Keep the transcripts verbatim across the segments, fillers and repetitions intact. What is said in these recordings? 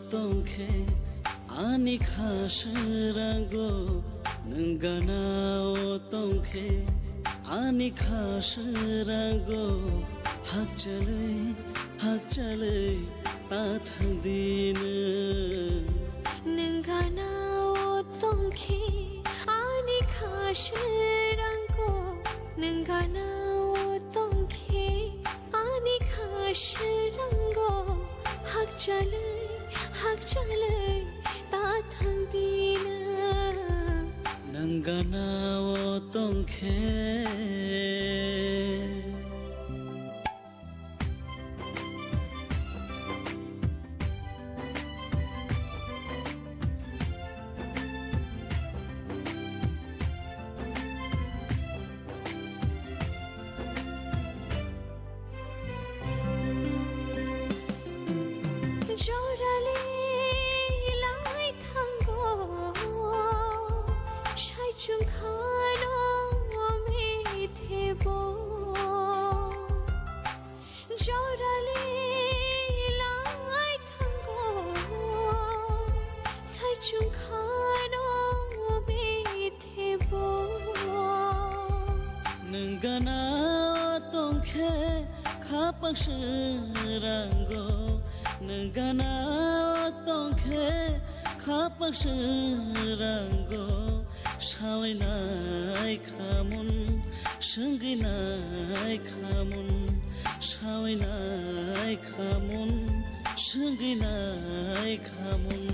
Tongkhe ani kha srango, nwng gana o tongkhe ani kha srango, hakchalwi, hakchalwi ta thang di nwng. Nwng gana o tongkhe ani kha srango, nwng gana o tongkhe ani kha srango, hakchalwi, hakchalwi ta thang di nwng. Nwng gana o tongkhe. Jorale lai thango, saichung khano methebo. Jorale lai thango, saichung khano methebo. Nwng gana o tongkhe khapang srango, nwng gana o tongkhe khapang srango, sawinai khamun, swngwinai khamun, sawinai khamun, swngwinai khamun.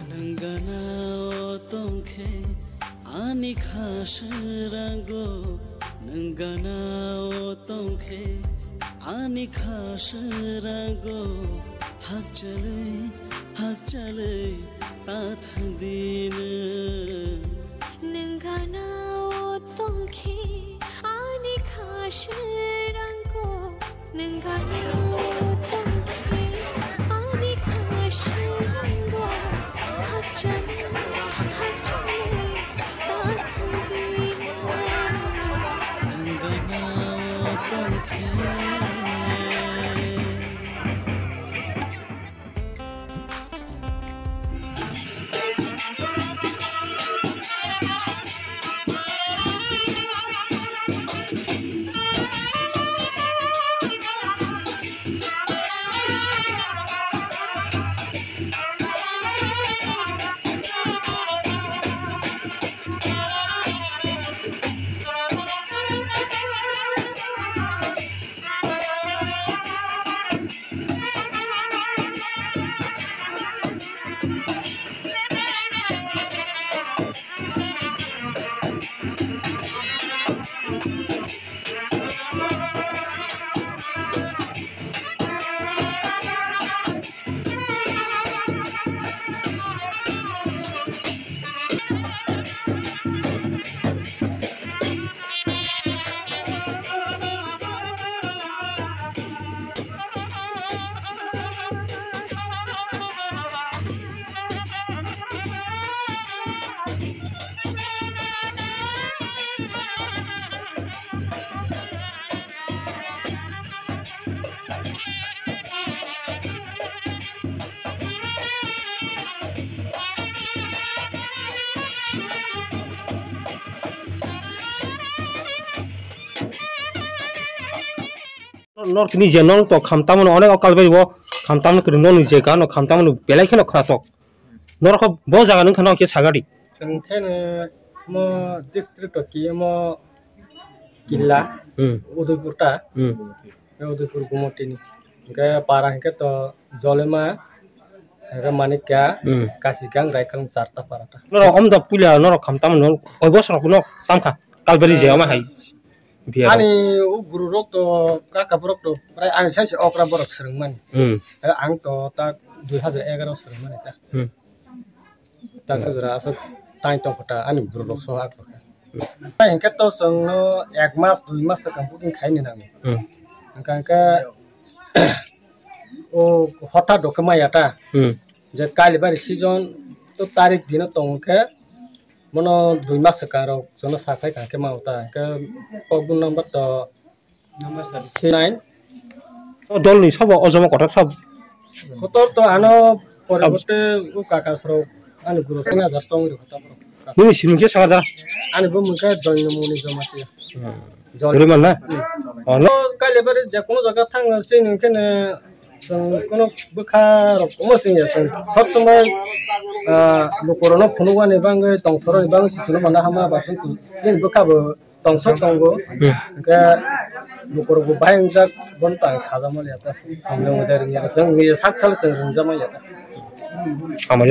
Nwng gana o tongkhe ani kha srango, nwng gana o tongkhe ani kha srango, hakchalwi, hakchalwi ta thang di nwng. Nwng gana o tongkhe ani kha srango, nwng gana o tongkhe ani kha srango, hakchalwi, hakchalwi ta thang di nwng. Nwng gana o tongkhe. Nor kini je nor to khamtam no onek okal bai bo khamtam no kiri nor ni je gano khamtam no belai kheno khna tok. Nor kho bo jaga nung khana khe sagadi. Ang khe no mo district to ki mo killa. Hmm. Udaipur ta. Hmm. Udaipur Gumotini. Hingke para hingke to Jolema, hingke Manikya, hmm, Kasikang, Raikang, charta para ta. Noro omda puila noro khamtam no koi bosor kuno tamkha. Kalbari je ama hai. Biya rok. Ani o guru rok to, kaka borok to, prai ani sai se okra borok swrwngmani. Hmm. Eh, ang to ta dui hajar egaro swrwngmani ta. Hmm. Ta se jora aswk tai tong kota ani guru rok so ak. Tai hingke to chwng no ek mas, dui mas swkang booking khaini nango. Hmm. Hingka hingke o hota do khe maya ta. Hmm. Je Kalibari season to tarik dino tong khe, mono dui mas swkang rok jono sakhai kha khe ma uta, hingke kokbun number to number six nine. O dol ni sabo o jomo kotor sab. Kotor to ano poriborte o kakas rok ani guru sena jas tong ri kotor. Nini sini khe saka da. Ani bo mungkhe Doinamoni Jamatia. Hmm. Jol. Guru man na? Hmm. Oh, no. Kalibari je kono jaga thang sini khe ne Chwng kono bwkha rok omo sing ya chwng sob somoi, ah, lukurokno phunukmani bagwi tongthorani bagwi sichino manda hama ba chwng tu chini bwkha bo tongsok tongo. Hmm. Hwnkhe lukurok bo bahai wngjak bono tang sajama liya ta chwng ringwi da ringya chwng sak salo chwng ringjama ya ta. Hamari.